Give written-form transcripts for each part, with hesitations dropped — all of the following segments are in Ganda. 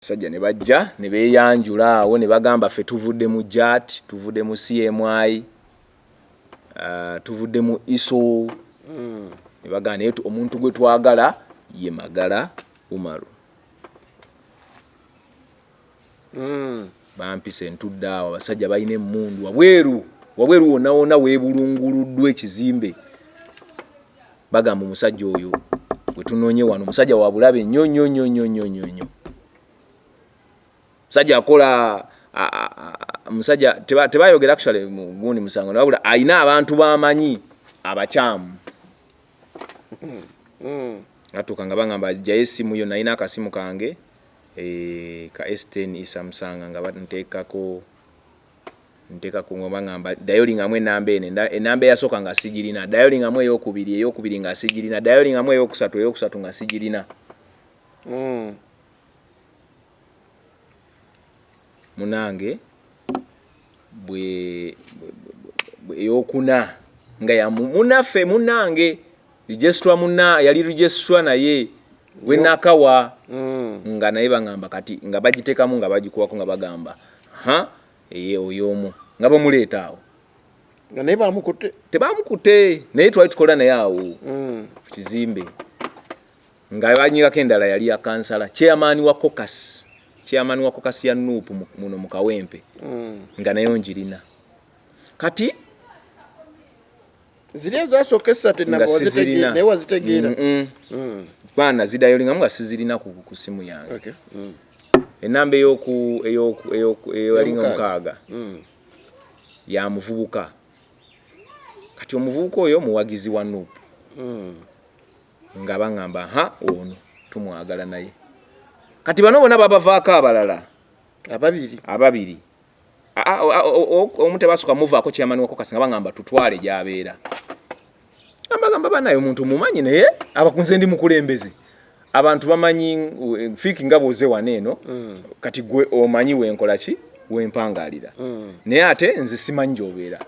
Basajja ne bajja ne beeyanjula awo ne bagamba, ffe tuvudde mu JAT, tuvudde mu CMI, tuvudde mu ISO. Ne bagamba, naye omuntu gwe twagala ye Magala Umaru. Bampisa entudde awo, abasajja balina emmundu wabweru, wabweru wonna wonna weebulunguluddwa ekizimbe. Bagamba omusajja oyo gwe tunoonye wano musajja wa bulabe nnyo nnyo nnyo nnyo nnyo nnyo nnyo. Musajja akola musajja tebayogera actually mu gundi musango, wabula alina abantu b'amanyi abakyamu. Atuuka nga bagamba ajjayo essimu yo, nalina akasimu kange ka S10 Samsung, nga nteekako nteekako nga bagamba dayolingamu enamba eno, enamba eyasooka nga sigirina, dayolingamu eyokubiri, eyokubiri nga sigirina, dayolingamu eyokusatu, eyokusatu nga sigirina. Munange bwe eyokuna nga ya munaffe munange registrar munna yali registrar naye wenakawa nga naye bagamba kati nga bagiteekamu nga bagikuwako nga bagamba ha eye oyo omu nga bamuleeta awo nga naye bamukutte, tebamukutte naye twali tukola naye awo ku kizimbe nga banyigako endala yali ya kansala chairman wa caucus, chairman wa caucus ya NUP muno mu Kawempe nga nayo njirina kati ziri ezasooka essatu nga sizirina naye wazitegeera. Bwana zidayolingamu nga sizirina ku simu yange. Enamba eyoku eyoku eyoku eyalinga mukaaga ya muvubuka. Kati omuvubuka oyo muwagizi wa NUP. Nga baŋŋamba ha ono tumwagala naye. Kati bano bonna babavaako abalala ababiri omu tebasooka muvaako chairman wa caucus nga baŋŋamba tutwale gy'abeera. Mbagamba banaye omuntu mumanyi naye abakunze ndi mukulembeze. Abantu bamanyi fiki nga bw'oze wano eno kati gwe omanyi wenkola ki wempangalira. Naye ate nze simanyi gy'obeera.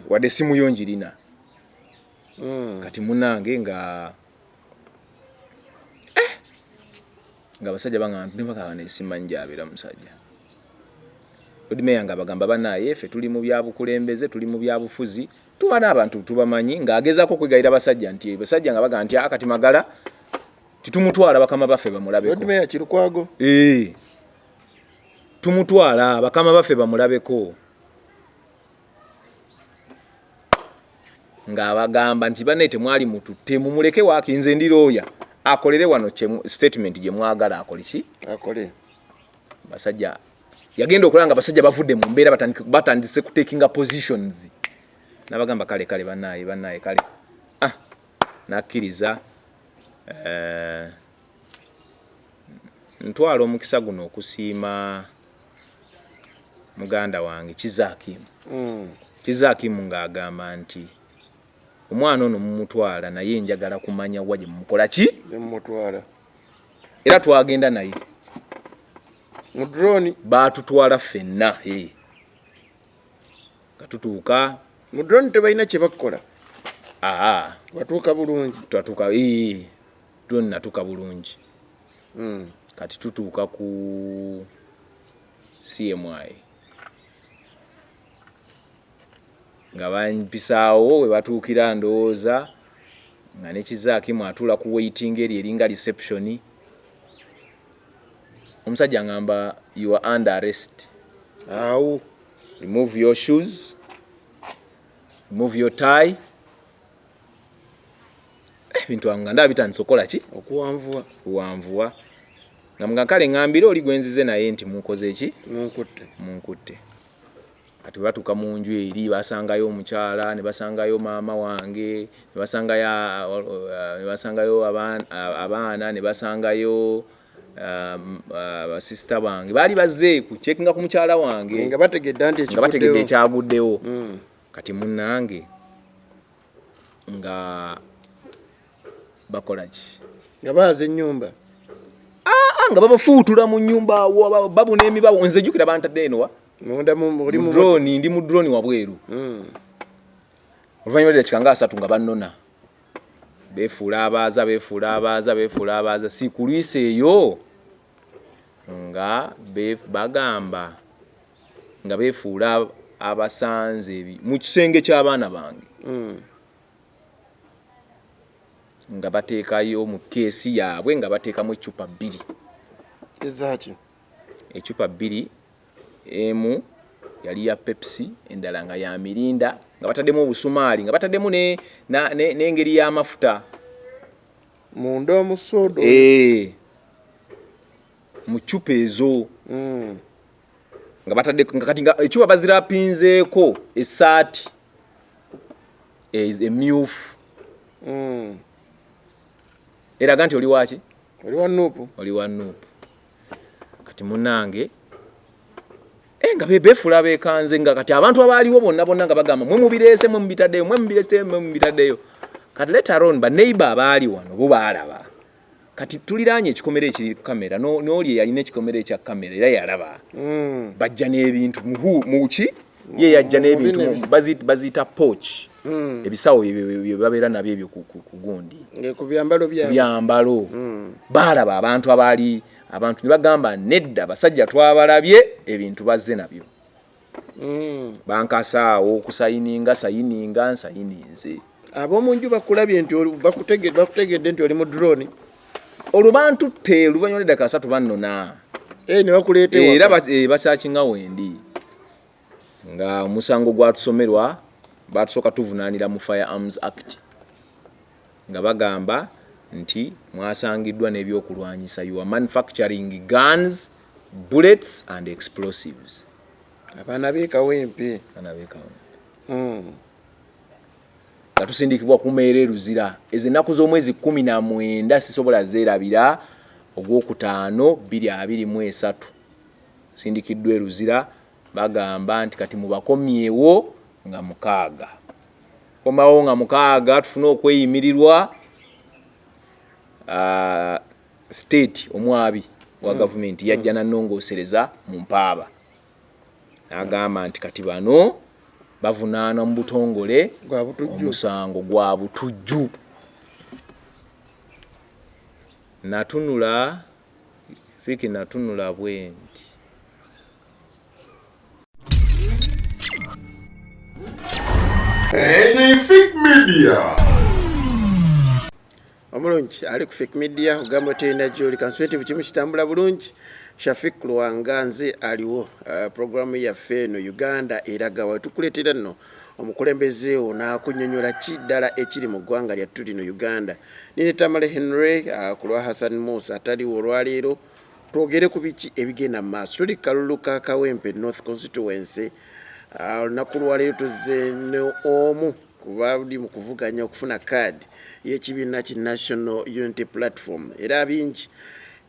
Wadde simu yo njirina. Kati munange nga nga abasajja baŋŋamba ne bagamba naye simanyi gy'abeera musajja. Lord Mayor nga bagamba banaye ffe tuli mu byabukulembeze, tuli mu byabufuzi, tuba n'abantu tubamanyi ng'agezaako okwegayira basajja nti basajja nga bagamba nti kati Magala titumutwala bakama baffe bamulabeko. Lord Mayor Kirukwago. Tumutwala bakama baffe bamulabeko. Ng'abagamba nti banne temwali mututte mumuleke waaki nze ndi lawyer akolere wano statement gye mwagala akole ki? Akole. Basajja yagenda okulaba nga basajja bavudde mu mbeera batandise kutakinga positions. N'abagamba kale kale bannaye bannaye kale. Nakkiriza ntwala omukisa guno okusiima muganda wange Kizaakimu. Kizaakimu ng'agamba nti omwana ono mumutwala naye njagala kumanya wa gye mumukola ki? Gye mumutwala. Era twagenda naye. Mu drone? Baatutwala ffenna. Nga tutuuka. Mu drone tebalina kye bakola? Watuuka bulungi? Twatuuka, drone natuuka bulungi. Kati tutuuka ku CMI. Nga bampisaawo we batuukira ndowooza nga ne Kizaakimu atuula ku waiting area eringa reception. Omusajja angamba you are under arrest. Awo. Remove your shoes. Remove your tie. Ebintu nga ndaba bitandise okukola ki? Okuwanvuwa. Kuwanvuwa. Nga mga kale ŋŋambire oli gwe nzize naye nti munkoze ki? Munkutte. Munkutte. Kati bwe batuuka mu nju eri basangayo omukyala, ne basangayo maama wange, ne basangayo abaana, ne basangayo basisita bange. Baali bazze ku checkinga ku mukyala wange. Nga bategedde nti Nga bategedde ekyaguddewo. Kati munnange nga bakola ki? Nga baaza ennyumba. Nga babafuutula mu nnyumba awo, babuna emibawo. Nze jjukira bantadde eno wa? Munda mu, oli mu drone, ndi mu drone wabweru. Oluvannyuma lw'eddakiika nga 3 nga bannona. Beefuula abaaza, beefuula abaaza, beefuula abaaza. Si kulwisa eyo. Nga bagamba nga beefuula abasanze mu kisenge ky'abaana bange, nga bateekayo mu keesi yaabwe, nga bateekamu eccupa bbiri. Ezaki? Eccupa bbiri, emu yali ya Pepsi, endala nga ya Mirinda, nga bataddemu obusumaali, nga bataddemu n'engeri y'amafuta. Munda omusodo? Mu ccupa ezo. Nga batadde, nga kati nga eccupa bazirapinzeeko essaati emyufu, eraga nti oli waki? Oli wa NUP. Oli wa NUP. Kati munange, nga beefuula beekanze, nga kati abantu abaaliwo bonna bonna nga bagamba, "Mwe mubireese, mwe mubitaddeyo, mwe mubireese, mwe mubitaddeyo." Kati later on baneighbor abaali wano bo baalaba. Kati tuliraanye ekikomera ekiri kamera, n'oli eyalina ekikomera ekya kamera era yalaba. Bajja n'ebintu muki, ye yajja n'ebintu baziyita pouch, ebisawo bye babeera nabyo ebyo ku gundi. Ku byambalo. Byambalo. Baalaba abantu abaali, abantu ne bagamba, "Nedda, basajja twabalabye, ebintu bazze nabyo." Bankasaawo okusayininga, sayininga, nsayininze. Ab'omu nju bakulabye nti bakutegedde nti oli mu drone? Olwo bantutte oluvannyuma lw'eddaka 30, bannona. Ne bakuleeta? Era basakinga wendi nga omusango gwatusomerwa, batusooka tuvunaanira mu Firearms Act, nga bagamba nti mwasangiddwa n'ebyokulwanyisa, you are manufacturing guns, bullets and explosives. Abaana b'ekawempe. Abaana b'ekawempe. Nga tusindikibwa kumeera eruzira. Ezo ennaku z'omwezi 19 sisobola zeerabira, ogwokutaano 2023, sindikiddwa eruzira. Bagamba nti kati mubakomyewo nga 6, komawo nga 6, tufune okweyimirirwa. State omwabi wa gavumenti yajja nanongoosereza mu mpaaba, n'agamba nti kati bano bavunaanwa mu butongole omusango gwa butujju. Natunula Fiki, natunula bwe nti. Fik Media. Omulungi ali ku Fik Media, ogamba oterina gyoli conservative, kimu kitambula bulungi. Shafik Lwanga nze aliwo. Programu yaffe eno Uganda Eragawa, tukuleetera nno omukulembeze wo n'akunnyonnyola ki ddala ekiri mu ggwanga lyattu lino Uganda. Nine Tamale Henry, ku lwa Hassan Musa ataliwo olwaleero, twogere ku biki ebigenda mu maaso. Tuli kalulu ka Kawempe North Constituency. Olunaku lwaleero tuzze ne omu kuba buli mu kuvuganya okufuna kaadi y'ekibiina ki National Unity Platform, era bingi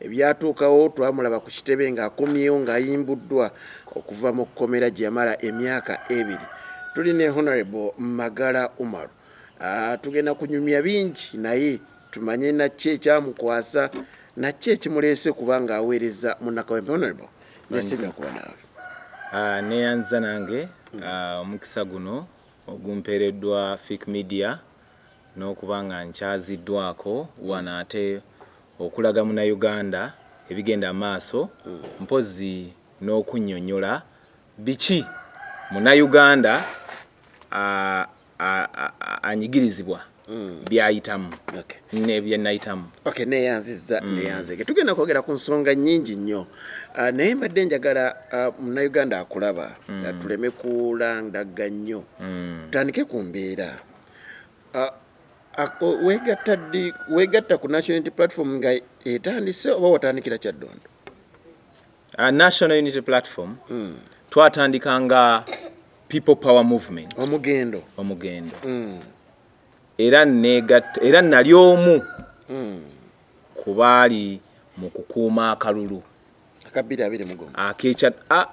ebyatuukawo. Twamulaba ku kitebe ng'akomyewo ng'ayimbuddwa okuva mu kkomera gye yamala emyaka 2. Tuli ne Honorable Magala Umar. Tugenda kunyumya bingi, naye tumanye naki ekyamukwasa, naki ekimuleese kubanga aweereza munnakawempe. Honorable, nesimya okuba naawe. Neyanza nange omukisa guno ogumpeereddwa Fik Media n'okuba nga nkyaziddwako wano ate okulaga Munnayuganda ebigenda maaso, mpozi n'okunnyonnyola biki Munnayuganda anyigirizibwa byayitamu nebyenayitamu. Okay, neyanziza, neyanzege. Tugenda kwogera ku nsonga nnyingi nnyo, naye mbadde njagala Munnayuganda akulaba, tuleme kulandaga nnyo. Tutandike ku mbeera. Weegatta ddi? Weegatta ku National Unity Platform nga etandise oba watandikira Kyaddondo? National Unity Platform twatandika nga People Power Movement. Omugendo. Omugendo. Era negatta, era nali omu ku baali mu kukuuma akalulu aka 2021.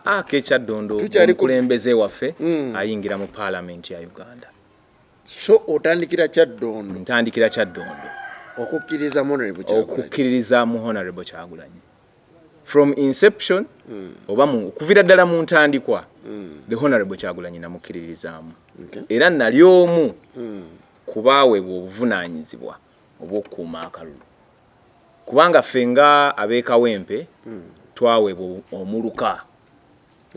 Akekyaddondo. Omukulembeze waffe ayingira mu Paalamenti ya Uganda. So otandikira Kyaddondo? Ntandikira Kyaddondo. Okukkiriza mu Honorable Kyagulanyi? Okukkiririza mu Honorable Kyagulanyi from inception, oba okuviira ddala mu ntandikwa, the Honorable Kyagulanyi namukkiririzaamu. Era nali omu ku baaweebwa obuvunaanyizibwa obw'okukuuma akalulu, kubanga ffe nga ab'ekawempe. Twaweebwa omuluka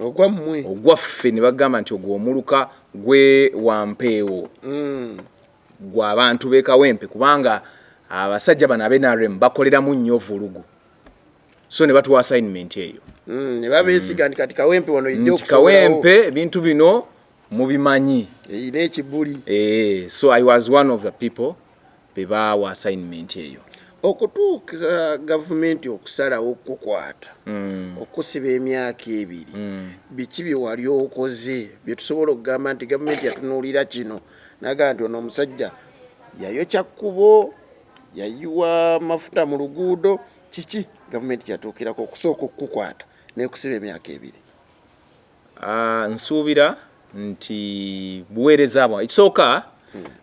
ogwammwe. Ogwaffe, ne bagamba nti ogwo omuluka gwe Wampeewo, gw'abantu b'e Kawempe, kubanga abasajja bano ab'e NRM bakoleramu nnyo vulugu, so ne batuwa assignment eyo. Ne babeesiga nti kati Kawempe wano ejja nti okusobolawo. Kawempe ebintu bino mubimanyi. Erina ekibuli. So I was one of the people be baawa assignment eyo. Okutuuka gavumenti okusalawo okukukwata, okusiba emyaka 2, biki bye wali okoze bye tusobola okugamba nti gavumenti yatunuulira kino nagamba nti ono omusajja yayokya kkubo, yayiwa mafuta mu luguudo? Kiki gavumenti kyatuukirako okusooka okukukwata nekusiba emyaka 2? Nsuubira nti buweereza bwange. Ekisooka,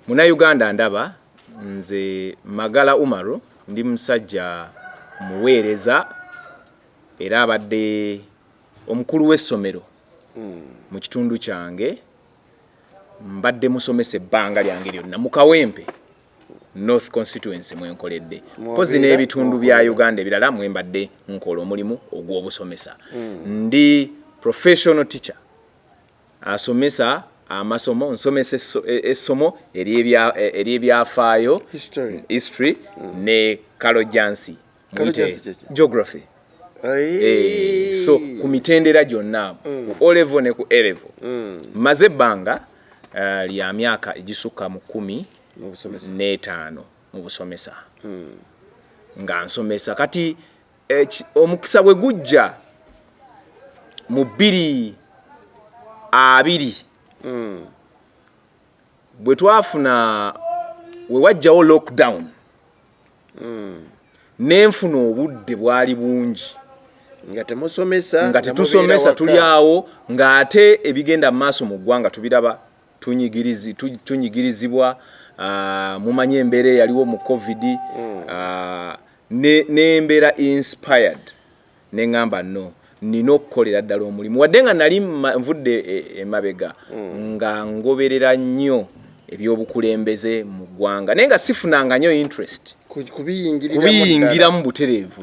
Munnayuganda ndaba nze Magala Umaru ndi musajja muweereza, era abadde omukulu w'essomero mu kitundu kyange. Mbadde musomesa ebbanga lyange lyonna mu Kawempe North constituency mwenkoledde, mpozi Mwobeera, n'ebitundu bya Uganda ebirala mwembadde nkola omulimu ogw'obusomesa. Ndi professional teacher asomesa amasomo. Nsomesa essomo ery'ebyafaayo, History. history ne Kalojansi. Kalojansi kye ki? Geography. So ku mitendera gyonna, ku O level ne ku A level. Maze ebbanga lya myaka egisukka mu 15 Mu busomesa. mu busomesa nga nsomesa. Kati omukisa bwe gujja mu 2020, bwe twafuna, we wajjawo lockdown, nenfuna obudde bwali bungi. Nga temusomesa. Nga tetusomesa, tuli awo, ng'ate ebigenda mu maaso mu ggwanga tubiraba, tunyigirizibwa. Mumanyi embeera eyaliwo mu COVID. Nembeera inspired, neŋŋamba no, nina okukolera ddala omulimu, wadde nga nali nvudde emabega nga ngoberera nnyo ebyobukulembeze mu ggwanga, naye nga sifunanga nnyo interest kubiyingiriramu. Kubiyingiramu butereevu.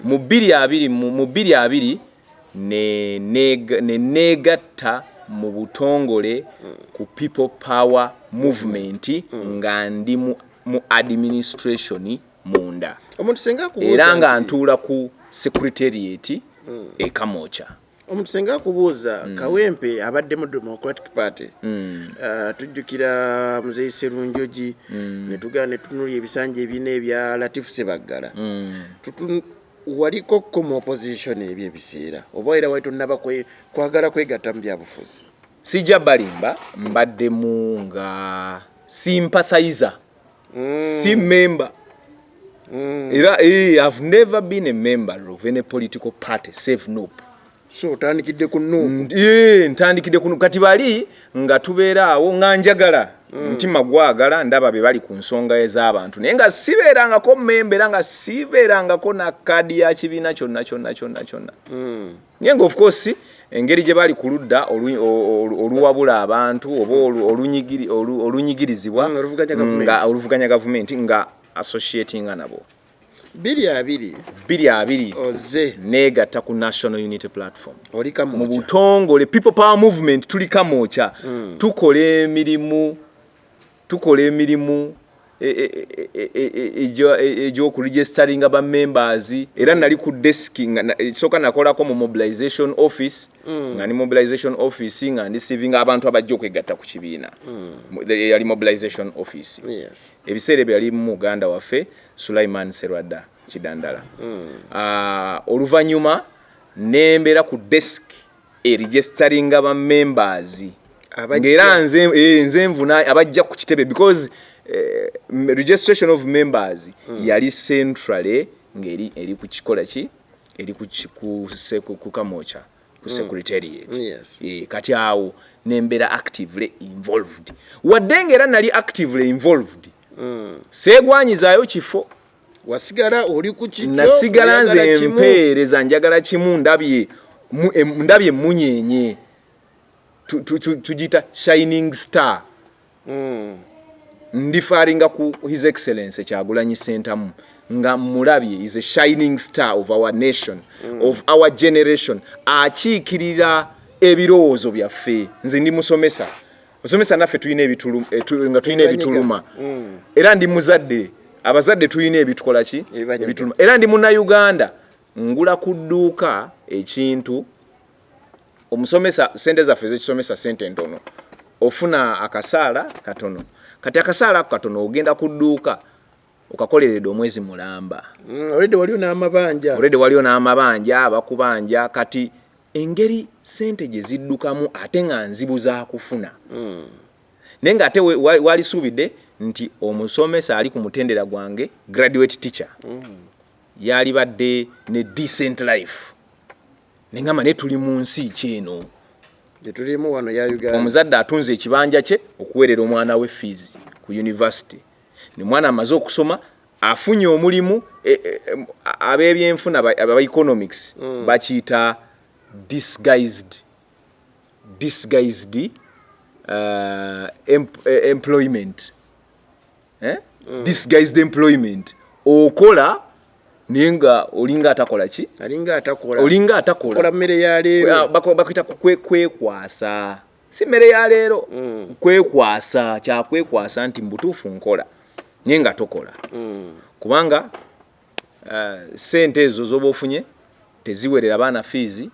Mu 2020 ne neegatta mu butongole ku People Power Movement, nga ndi mu administration munda. Omuntu senga akubuuza era nga ntuula ku secretariat e Kamwokya. Omuntu senga akubuuza, Kawempe abadde mu Democratic Party. Tujjukira Muzeyi Serunjogi, ne tugenda ne tutunulira ebisanja ebina ebya Latifu Sebaggala. Waliko ko mu opposition ebyo ebiseera, oba era wali tonnaba kwagala kwegatta mu byabufuzi? Sijja balimba, mbaddemu nga sympathizer, si member. Era I've never been a member of any political party save NUP. So otandikidde ku NUP. Ntandikidde ku kati bali nga tubeera awo nga njagala, mutima gwagala, ndaba be bali ku nsonga ez'abantu, naye nga sibeerangako member, era nga sibeerangako na kaadi ya kibiina kyonna kyonna kyonna kyonna. Naye nga of course engeri gye bali ku ludda oluwabula abantu oba olunyigirizibwa, Oluvuganya gavumenti. Nga oluvuganya gavumenti, nga associatinga nabo. 2020. 2020. Oze. Neegatta ku National Unity Platform. Oli Mu Kamwokya. butongole People Power Movement tuli Kamwokya. Tukola emirimu egy'okuregisteringa ba members, era nali ku desk nga sooka nakolako mu mobilization office, nga ndi mobilization office nga ndi receivinga abantu abajja okwegatta ku kibiina. Yali mobilization office. Ebiseera ebyo yali mu muganda waffe Sulaiman Serwadda Kidandala. Oluvannyuma nembeera ku desk eregisteringa ba members. Abajja. Ng'era nze nvuna abajja ku kitebe, because registration of members yali centrally ng'eri eri ku kikola ki, eri ku Kamwokya ku secretariat. Kati awo nembeera actively involved. Wadde ng'era nali actively involved, seegwanyizaayo kifo. Wasigala oli ku kikyo. Nasigala nze Oyagala kimu. mpeereza, njagala kimu, ndabye emunyenye tugiyita shining star. Ndifaringa ku His Excellence Kyagulanyi Sentamu. Nga mulabye, is a shining star of our nation, of our generation, akiikirira ebirowoozo byaffe. Nze ndi musomesa, musomesa naffe tulina nga tulina ebituluma. Era ndi muzadde, abazadde tulina ebitukola ki? Ebibanyaga. Ebituluma. Era ndi Munnayuganda, ngula ku dduuka ekintu. Omusomesa, sente zaffe ezekisomesa sente ntono, ofuna akasaala katono. Kati akasaala ako katono, ogenda ku dduuka okakoleredde omwezi mulamba. Already waliwo n'amabanja. Already waliwo n'amabanja, abakubanja. Kati engeri sente gye ziddukamu ate nga nzibu zakufuna, naye ng'ate walisuubidde nti omusomesa ali ku mutendera gwange, graduate teacher, yalibadde ne decent life. Neŋŋamba, naye tuli mu nsi ki eno gye tulimu wano ya Uganda? Omuzadde atunze ekibanja kye okuweerera omwana we fees ku university, ne mwana amaze okusoma afunye omulimu. Ab'ebyenfuna aba economics bakiyita disguised employment, eh? Disguised employment, okola naye nga olinga atakola ki? Alinga atakola. Olinga atakola. Kola mmere ya leero. Bakuyita kwekwasa, si mmere ya leero. Kwekwasa, kyakwekwasa nti mubutuufu nkola naye nga tokola, kubanga sente ezo zoba ofunye teziwerera baana fees,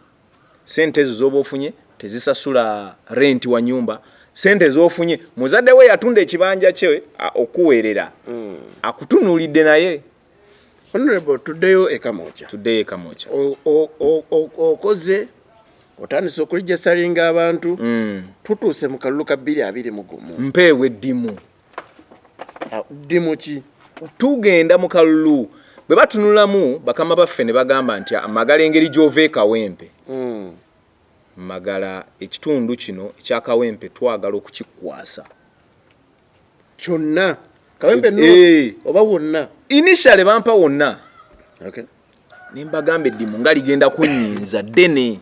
sente ezo zoba ofunye tezisasula renti wa nyumba, sente zofunye muzadde we yatunda ekibanja kye okuweerera akutunuulidde naye. Honorable, tuddeyo e Kamwokya. Tuddeyo e Kamwokya. Okoze, otandise okuregisteringa abantu. Tutuuse mu kalulu ka 2021. Mpeebwa eddimu. Ddimu ki? Tugenda mu kalulu. Bwe batunulamu bakama baffe ne bagamba nti, "Magala, engeri gy'ova e Kawempe, Magala, ekitundu kino ekya Kawempe twagala okukikwasa." Kyonna Kawempe Eh. North oba wonna? Initially bampa wonna. Ne mbagamba, eddimu nga ligenda kunnyinza ddene.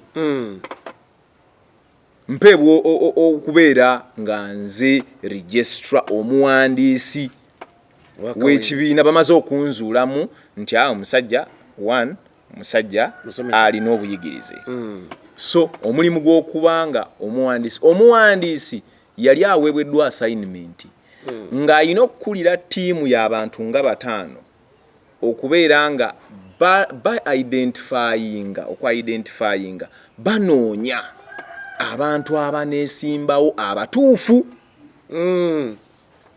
Mpeebwa okubeera nga nze registrar, omuwandiisi w'ekibiina. Bamaze okunzuulamu nti a omusajja one, omusajja Musomesa. alina obuyigirize. So omulimu gw'okubanga omuwandiisi yali aweebweddwa assignment ng'alina okukulira ttiimu y'abantu nga bataano okubeera nga ba identifyinga, okwidentifyinga, banoonya abantu abaneesimbawo abatuufu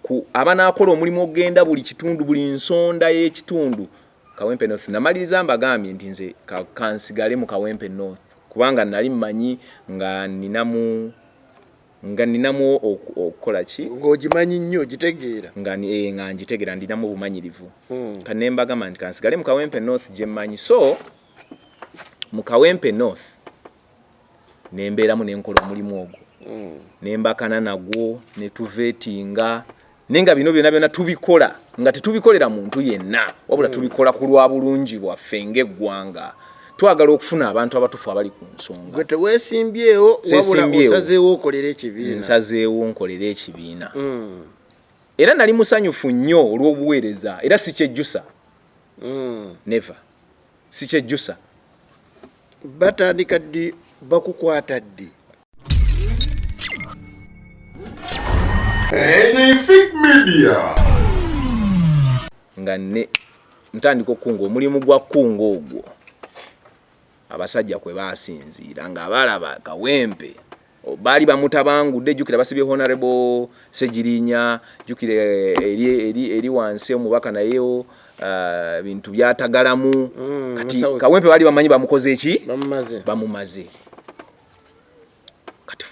ku abanaakola omulimu ogenda buli kitundu, buli nsonda y'ekitundu Kawempe North. Namaliriza mbagambye nti nze kansigale mu Kawempe North, kubanga nali mmanyi nga ninamu okukola ki. Ng'ogimanyi nnyo, ogitegeera. Nga ngitegeera, ndinamu obumanyirivu. Kanembagamba nti kansigale mu Kawempe North gye mmanyi. So mu Kawempe North nembeeramu, nenkola omulimu ogwo, nembakana nagwo, netuvetinga, naye nga bino byonna byonna tubikola nga tetubikolera muntu yenna, wabula tubikola ku lwa bulungi bwaffe ng'eggwanga. Twagala okufuna abantu abatuufu abali ku nsonga. Gwe teweesimbyewo, wabula Seesimbyewo. osazeewo okolera ekibiina. Nsazeewo nkolere ekibiina. Era nali musanyufu nnyo olw'obuweereza, era sikyejjusa. Never, sikyejjusa. Batandika ddi? Bakukwata ddi? Anything Media. Nga ne ntandika okukunga omulimu gwa kunga ogwo, abasajja kwe basinziira nga balaba Kawempe baali bamutabangudde. Jjukira basibye Honorable Segirinya, jjukira eri wansi omubaka naye bintu byatagalamu. Kati Musawo- Kawempe baali bamanyi bamukoze eki? Bamumaze. Bamumaze. Kati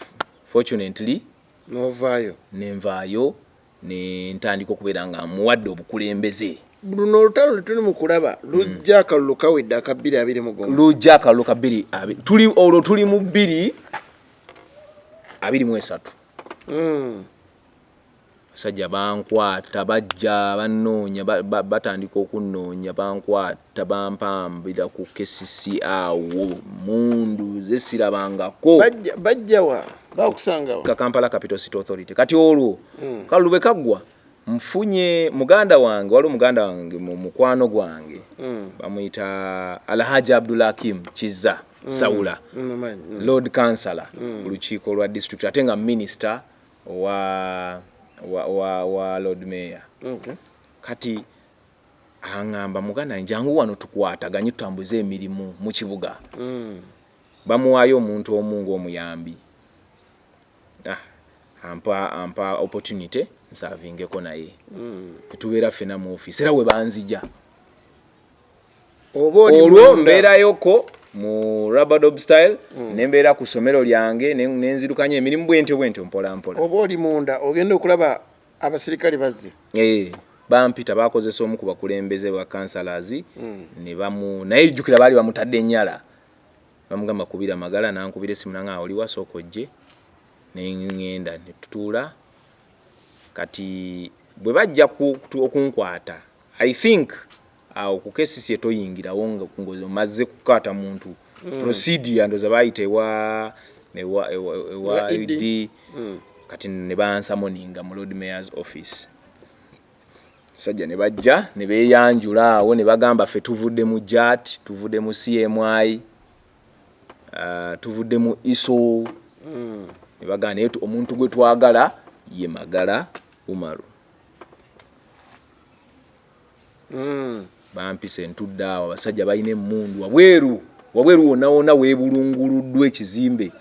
fortunately novaayo. Nenvaayo, ne ntandika okubeera nga muwadde obukulembeze. Luno olutalo lwetuli mu kulaba lujja akalulu kawedde aka 2021. Lujja akalulu ka bbiri tuli olwo tuli mu 2023. Basajja bankwata, bajja bannoonya, batandika okunnoonya, bankwata, bampambira ku KCC awo, mundu ze sirabangako. Bajja wa? Bakusangawa? Ka Kampala Capital City Authority. Kati olwo kalulu bwe kaggwa Nfunye muganda wange, waliwo muganda wange mu mukwano gwange, bamuyita Alhaji Abdulhakim Kiza Saula, Mumanyi. Lord Councillor ku lukiiko lwa district, ate nga minister wa Lord Mayor. Kati aŋŋamba, muganda, njangu wano tukwataganye tutambuze emirimu mu kibuga. Bamuwaayo omuntu omu ng'omuyambi. Ampa opportunity nservingeko naye. Tubeera ffena mu office era we banzija. Oba oli Olwo munda. mbeerayoko mu rub-a-dub style, nembeera ku ssomero lyange, nenzirukanya emirimu bwentyo bwentyo mpola mpola. Oba oli munda, ogenda okulaba abasirikale bazze. Eh, bampita, bakozesa omu ku bakulembeze ba councillors ne bamu, naye jjukira baali bamutadde ennyala, bamugamba kubira Magala, nankubira esimu nanga oli wasooka ojje, neŋŋenda ne tutuula. Kati bwe bajja okunkwata, I think awo ku KCC toyingirawo nga omaze kukwata muntu. Procedure ndoza bayita ewa Ewa ED. ED. Kati ne bansummoninga mu Lord Mayor's office. Sajja ne bajja ne beeyanjula awo ne bagamba, ffe tuvudde mu JAT, tuvudde mu CMI, tuvudde mu ISO. Ne bagamba, naye omuntu gwe twagala ye Magala Umaru. Bampise, ntudde awo, abasajja balina emmundu wabweru, wabweru wonna wonna weebulunguluddwa ekizimbe.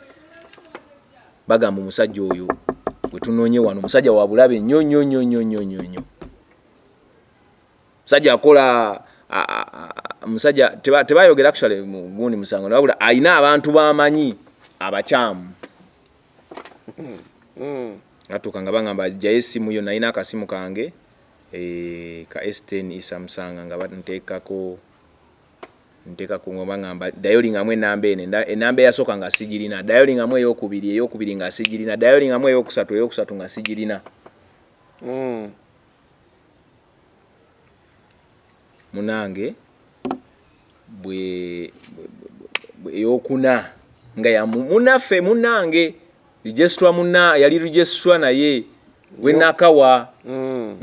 Bagamba, omusajja oyo gwe tunoonye wano musajja wa bulabe nnyo nnyo nnyo nnyo nnyo nnyo nnyo, musajja akola musajja tebayogera actually mu gundi musango, wabula alina abantu bamanyi abakyamu. Atuuka nga bagamba, jjayo essimu yo. Nalina akasimu kange ka S10 Samsung, nga banteekako nteekako nga bagamba dialingamu enamba eno. Enamba eyasooka nga sigirina, dialingamu eyokubiri, eyokubiri nga sigirina, dialingamu eyokusatu, eyokusatu nga sigirina. Munange bwe eyokuna nga ya munaffe, munange registrar, muna yali registrar naye wenakawa.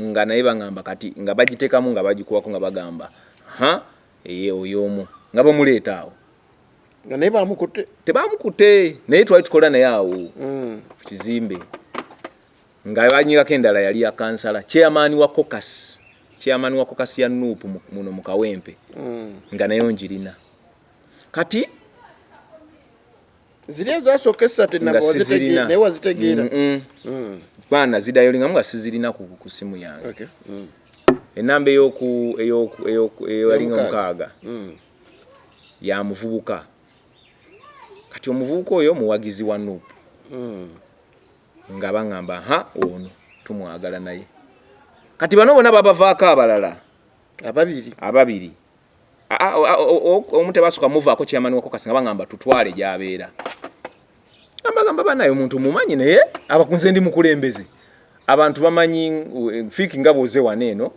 Nga naye bagamba kati nga bagiteekamu nga bagikuwako nga bagamba ha eye oyo omu nga bamuleeta awo. Nga naye bamukutte? Tebamukute, naye twali tukola naye awo ku kizimbe. Nga banyigako endala yali ya kansala, chairman wa caucus, chairman wa caucus ya NUP muno mu Kawempe. Nga nayo njirina kati. Ziri ezasooka esatu Nga enamba sizirina. Naye wazitegeera? Mm-mm. Baana zidialingamu nga sizirina ku simu yange. Okay. Enamba eyoku eyoku eyoku eyalinga Ey'omukaaga. mukaaga ya muvubuka. Kati omuvubuka oyo muwagizi wa NUP. Nga baŋŋamba, ha ono tumwagala. Naye kati bano bonna babavaako abalala. Ababiri. Ababiri. Omu tebasooka muvaako chairman wa caucus, nga baŋŋamba tutwale gy'abeera. Ambagamba banaye omuntu mumanyi, naye abakunze ndi mukulembeze, abantu bamanyi Fik nga bw'oze wano eno.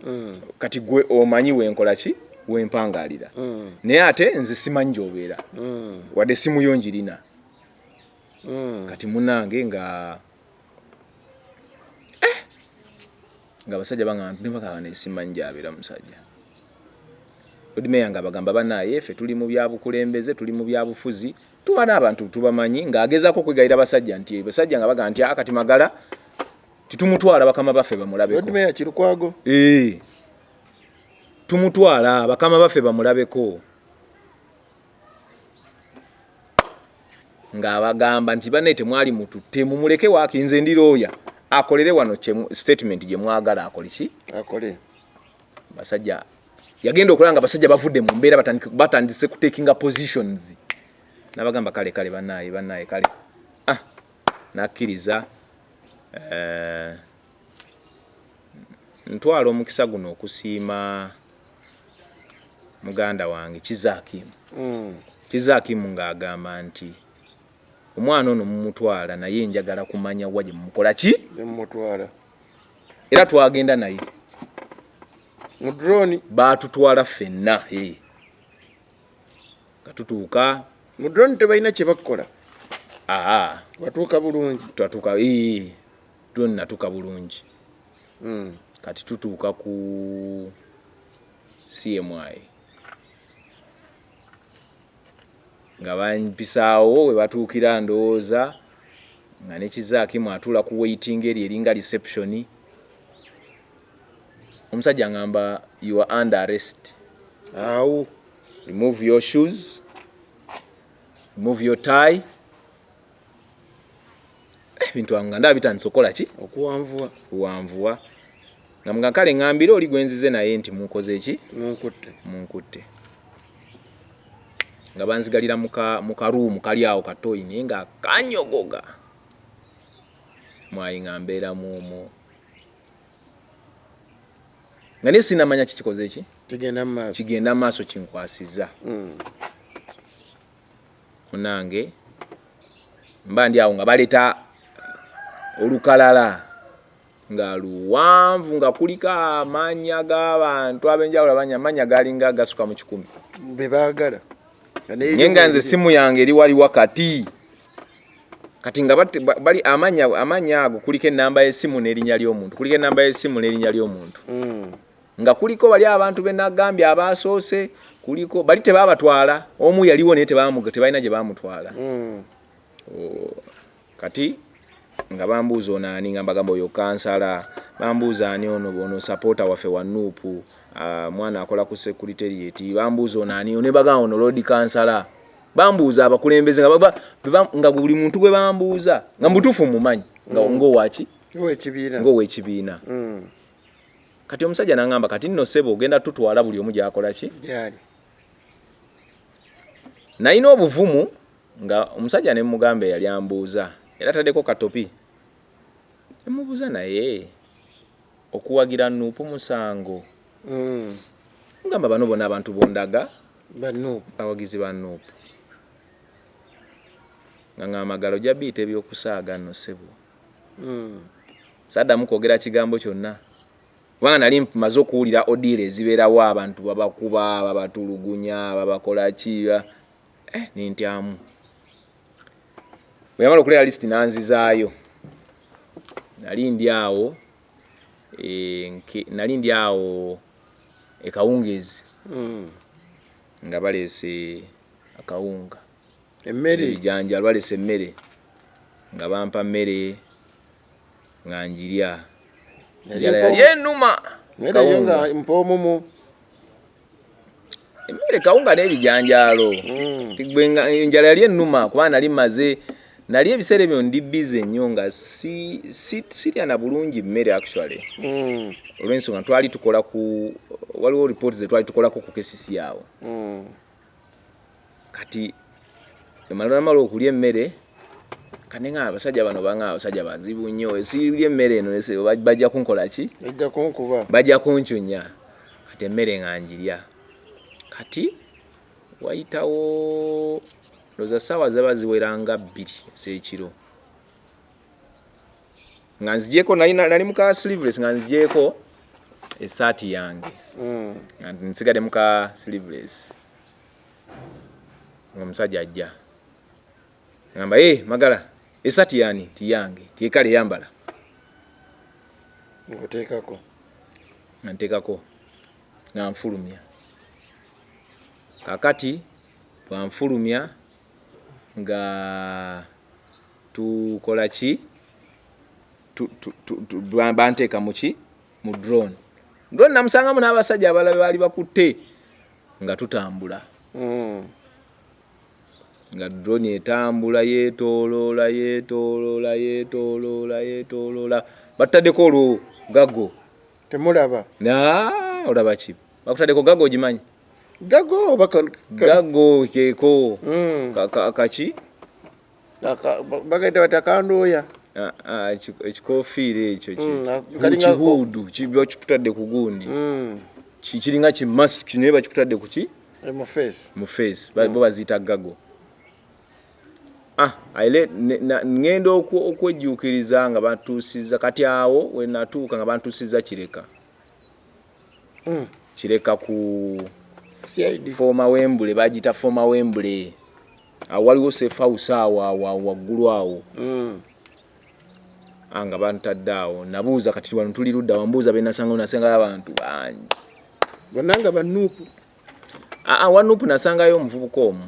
Kati gwe omanyi wenkola ki, wempangalira. Naye ate nze simanyi gy'obeera, wadde simu yo njirina. Kati munange nga nga abasajja baŋŋamba ne bagamba, naye simanyi gy'abeera musajja. Lord Mayor nga bagamba, banaye ffe tuli mu byabukulembeze, tuli mu byabufuzi, tuba n'abantu tubamanyi. Ng'agezaako okwegayira basajja nti basajja nga bagamba nti, "Ah, kati Magala titumutwala, bakama baffe bamulabeko." Lord Mayor Kirukwago. Eh. Tumutwala bakama baffe bamulabeko. Ng'abagamba nti bannaye temwali mututte, mumuleke waaki, nze ndi looya, akolere wano statement gye mwagala akole ki? Akole. Basajja yagenda okulaba nga basajja bavudde mu mbeera, batandise kutakinga positions, nabagamba, kale kale bannaye, bannaye kale, ah, nakkiriza. Ntwala omukisa guno okusiima muganda wange Kizaakimu. Kizaakimu ng'agamba nti omwana ono mumutwala, naye njagala kumanya wa gye mumukola ki. Mumutwala. Era twagenda naye. Mu drone? Baatutwala ffenna, nga tutuuka. Mu drone tebalina kye bakukola? Aa. Watuuka bulungi? Twatuuka, drone natuuka bulungi. Kati tutuuka ku CMI nga bampisaawo we batuukira, ndowooza nga ne Kizaakimu atuula ku waiting eri eringa reception. Omusajja ngamba, "You are under arrest." Awo. "Remove your shoes, remove your tie." Ebintu nga ndaba bitandise okukola ki? Okuwanvuwa. Kuwanvuwa. Nga mga kale ŋŋambire oli gwenzize naye nti munkoze ki? Munkutte. Munkutte. Nga banzigalira mu karuumu kali awo katoyi, naye nga kanyogoga mwayi, nga mbeeramu omwo nga naye sinamanya kikikoze ki. Kigenda mu maaso. Kigenda maaso kinkwasiza. Munange, mba ndi awo nga baleeta olukalala nga luwanvu, nga kuliko amanya g'abantu ab'enjawulo, abanya amanya galinga gasuka mu 100. Be baagala. Naye nga nze simu yange eri wali wakati. Kati nga bali amanya ago kuliko enamba y'essimu n'erinnya ly'omuntu, kuliko enamba y'essimu n'erinnya ly'omuntu, nga kuliko bali abantu be nagambye abasoose, kuliko bali tebabatwala, omu yaliwo naye tebalina gye bamutwala. Kati nga bambuuza ono ani, nga mbagamba oyo kansala. Bambuuza ani ono, ono supporter waffe wa NUP, mwana akola ku secretariat. Bambuuza ono ani, ne bagamba ono lord kansala. Bambuuza abakulembeze nga buli muntu gwe bambuuza nga mubutuufu mumanyi nga ng'owaki. Owekibiina. Ng'owekibiina. Kati omusajja n'aŋŋamba, "Kati nno ssebo, ogenda tutwala buli omu gy'akola ki?" Gyali. Nalina obuvumu nga omusajja ne mugamba eyali ambuuza, era ataddeko katopi, emubuuza, "Naye okuwagira NUP musango?" Mugamba, "Bano bonna abantu bondaga Ba NUP. bawagizi ba NUP." Nga ngamba, "Galo ojja biyita ebyokusaaga nno ssebo." Saddamu kwogera kigambo kyonna, kubanga nali maze okuwulira odiira ezibeerawo, abantu babakuba, babatulugunya, babakola ki, nentyamu. Bwe yamala okuleera lisiti nanzizaayo, nali ndi awo nali ndi awo ekawungeezi, nga baleese akawunga, Emmere. Ebijanjalo, baleese emmere, nga bampa mmere nga njirya. Yali Enjala yali ennuma. Mmere yo Kawunga. nga mpoomumu. Emmere kawunga n'ebijanjaalo. Gwe enjala yali ennuma, kubanga nali maze, nali ebiseera ebyo ndi busy nnyo, nga sirya na bulungi mmere actually, olw'ensonga twali tukola ku, waliwo report ze twali tukolako ku KCC awo. Kati namala okulya emmere, kati nga abasajja bano banga abasajja bazibu nnyo, sirya emmere eno bajja kunkola ki? Ejja kunkuba. Bajja kuncunya. Kati emmere nga njirya. Kati wayitawo ndowooza ssaawa zaba ziwera nga 2 ez'ekiro, nga nzigyeko, nali muka sleeveless, nga nzigyeko essaati yange, nga nsigadde muka sleeveless, nga omusajja ajja ngamba, "E Magala, essaati yani?" "Ti yange." "Tiekale, yambala." Ng'oteekako. Nga nteekako, nga nfulumya. Kakati bwanfulumya nga tukola ki, banteeka muki, mu drone. Drone namusangamu n'abasajja abalala baali bakutte, nga tutambula, nga drone etambula yeetooloola, yeetooloola, yeetooloola, yeetooloola. Batutaddeko olwo gago. Temulaba. Na olaba ki? Bakutaddeko gago, ogimanyi? Gago oba Gago keeko. Kaki? Bagaita bati akandooya. Ah, ah, ekikofiira ekyo Kalinga kihuudu bakikutadde ku gundi. Kiringa ki mask, naye bakikutadde ku ki? Mu face. Mu face. Bo baziyita gago. Aile ngenda okwejjuukiriza nga batuusiza. Kati awo we natuuka nga bantuusiza Kireka. Kireka ku CID. Former Wembley, bagiyita former Wembley. Awo waliwo safe house awo awo awo waggulu awo. Nga bantadde awo, nabuuza kati wano tuli ludda, wambuuza be nasangayo, nasangayo abantu bangi. Bonna nga ba NUP? Aa, wa NUP nasangayo omuvubuka omu.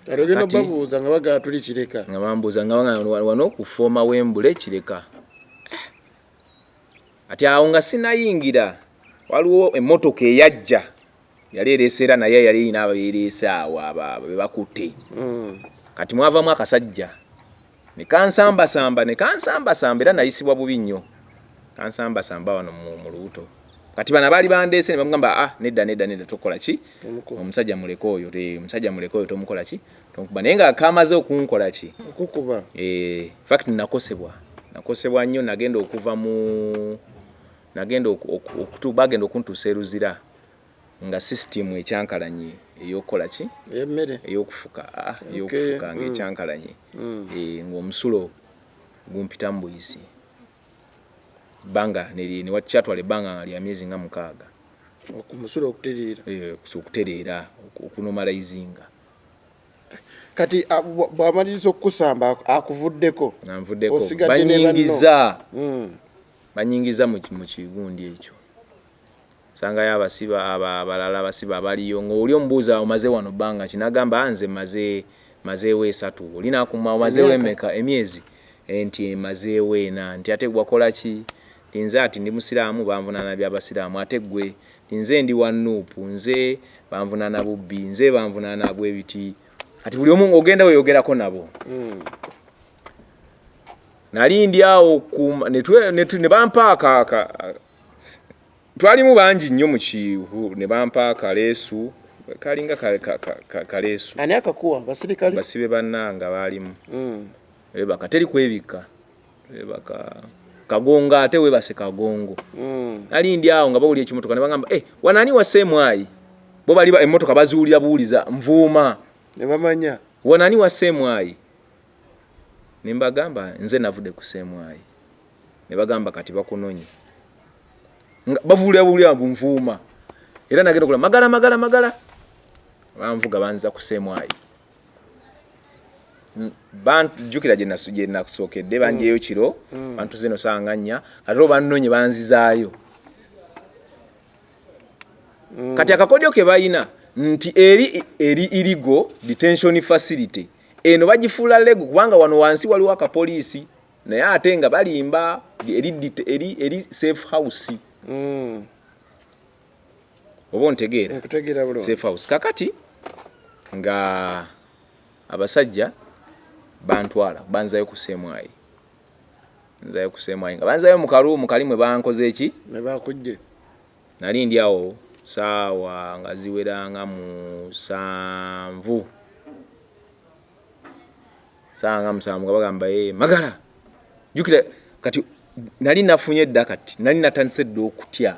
Kati ogenda Kati- babuuza nga bagala tuli Kireka. Nga bambuuza nga bagamba wano ku former Wembley Kireka. Ati awo nga sinayingira, waliwo emmotoka eyajja yali ereese, era naye yali erina abeereese awo abo be bakutte. Kati mwavamu akasajja ne kansambasamba, ne kansambasamba, era nayisibwa bubi nnyo, kansambasamba wano mu lubuto. Kati bano abaali bandeese ne bamugamba, "Ah, nedda, nedda, nedda, tokola ki." Tomukuba. "Omusajja muleke oyo, omusajja muleke oyo, tomukola ki, tomukuba." Naye nga kamaze okunkola ki? Okukuba. Eh, fact nakosebwa nnyo. Nagenda okuva mu nagenda bagenda okuntuusa e Luzira nga system ekyankalanye ey'okukola ki? Emmere. Ey'okufuka, ah, ey'okufuka nga ekyankalanye. Eh, ng'omusulo gumpitamu buyisi, bbanga kyatwala ebbanga nga lya myezi nga 6. Omusulo okutereera. Eh, okutereera, okunormalizinga. Kati bw'amaliriza okukusamba akuvuddeko? Nanvuddeko. Osigadde ne banno. Banyingiza banyingiza mu kigundi ekyo, sangayo abasiba abalala, abasiba abaliyo, ng'oli omubuuza, "Omaze wano bbanga ki?" Nagamba, "Ah, nze mazeewo 3." Oli nakuma, "Omazeewo Emyaka? emeka, emyezi?" Eh, nti mazeewo 4. Nti ate wakola ki? Nti nze ati ndi musiraamu, banvunaana byabasiraamu. Ate gwe? Nti nze ndi wa NUP, nze banvunaana bubbi, nze banvunaana bwebiti. Kati buli omu ng'ogenda weyogerako nabo. Nali ndi awo ne bampa twalimu bangi nnyo mu kihu, ne bampa akaleesu kalinga kaleesu. Ani akakuwa? Basirikale? Basibe bannanga baalimu. Webaka, teri kwebikka, webaka kagongo, ate webase kagongo. Nali ndi awo nga bawulira ekimotoka ne bagamba, "Eh, wanani wa semwayi?" Bo bali emmotoka baziwulira buwuliza nvuuma. Ne bamanya. "Wanani wa semwayi?" Ne mbagamba, "Nze navudde ku semwayi." Ne bagamba, "Kati bakunonye." Nga bavuulira buwulira bunvuuma, era nagenda okula magala magala magala, banvuga banza ku semwayi. Banjukira gye nakusookedde, banjeyo kiro, bantuze eno saawa nga 4. Kati olwo bannonye, banzizaayo. Kati akakodyo ke balina nti eri illegal detention facility, eno bagifuula legal kubanga wano wansi waliwo akapoliisi, naye ate nga balimba, eri safe house. Oba ontegeera? Nkutegeera bulungi. Safe house. Kakati nga abasajja bantwala banzayo ku semwayi, nzayo ku semwayi, nga banzayo mu karuumu kali mwe bankoze eki? Ne bakujje. Nali ndi awo saawa nga ziweranga 7, saawa nga 7, nga bagamba, "Eh, magala." Jjukira kati nali nafunye edda, kati nali natandise dda okutya.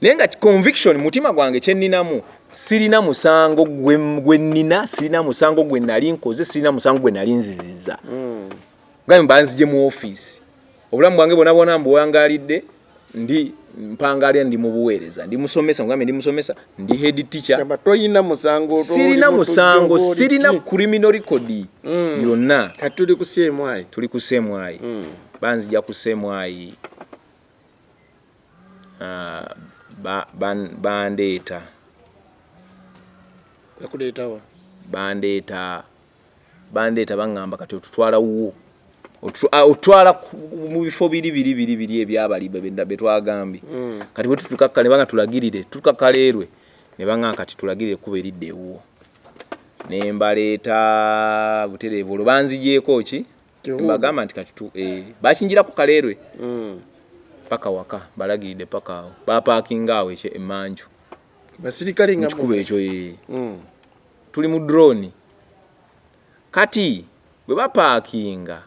Naye nga conviction mutima gwange kyeninamu, sirina musango gwe nnina, sirina musango gwe nali nkoze, sirina musango gwe nali nzizizza. Gambe banzije mu ofiisi, obulamu bwange bwona bwona mbuwangalidde, ndi mpangalira, ndi mu buweereza, ndi musomesa, mugambe ndi musomesa, ndi head teacher. Gamba toyina musango. Sirina oli musango. mutujju, oli Sirina ki? criminal record yonna. Kati tuli ku CMI. Tuli ku CMI. Banzija ku CMI, ah, bandeeta. Bakuleetawa? Bandeeta baŋŋamba, "Kati otutwala wuwo." Otutwala mu bifo biri biri biri biri ebyabali betwagambye. Kati bwe tutuuka ne banga tulagirire, tutuuka Kaleerwe, ne baŋŋamba, "Kati tulagirire ekkubo eridda ewuwo." Ne mbaleeta butereevu. Olwo banzigyeko ki? Kiwuuba. Mbagamba nti kati bakinjirako Kaleerwe paka waka, balagiridde paka awo, bapaakinga awo emmanju. Basirikale nga Mu kikubo ekyo. Tuli mu drone. Kati bwe bapaakinga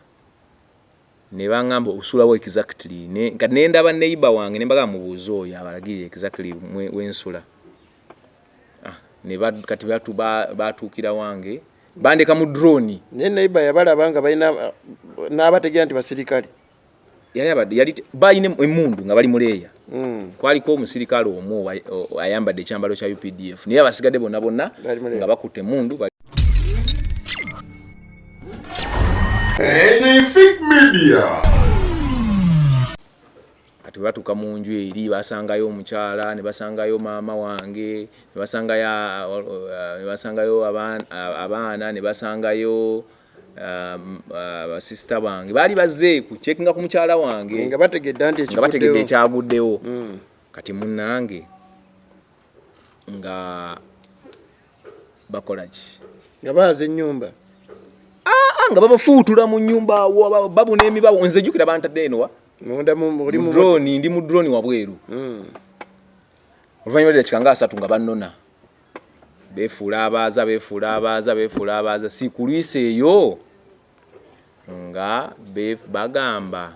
ne baŋŋamba, "Osulawo exactly?" Kati ne ndaba neighbor wange, ne mbagamba, "Mubuuze oyo abalagirire exactly wensula." Ah, ne kati batuukira wange, bandeka mu drone. Naye neighbor yabalaba nga balina n'abategeera nti basirikale? Yali abadde yali balina emmundu nga bali muleeya. Kwaliko omusirikale omu ayambadde ekyambalo kya UPDF, naye abasigadde bonna bonna Bali muleeya. nga bakutte emmundu. Anything Media. Kati bwe batuuka mu nju eri, basangayo omukyala, ne basangayo maama wange, ne basangayo abaana, ne basangayo basisita bange. Baali bazze kucheckinga ku mukyala wange. Nga bategedde nti Nga bategedde ekiguddewo. Ekyaguddewo. Kati munnange, nga bakola ki? Nga baaza ennyumba. Ah, nga babafuutula mu nnyumba awo, babuna emibawo. Nze jjukira bantadde eno wa Munda oli mu mu drone, ndi mu drone wabweru. Oluvannyuma lw'eddakiika nga 30 nga bannona, beefuula abaaza, beefuula abaaza, beefuula abaaza. Si kulwisa eyo nga bagamba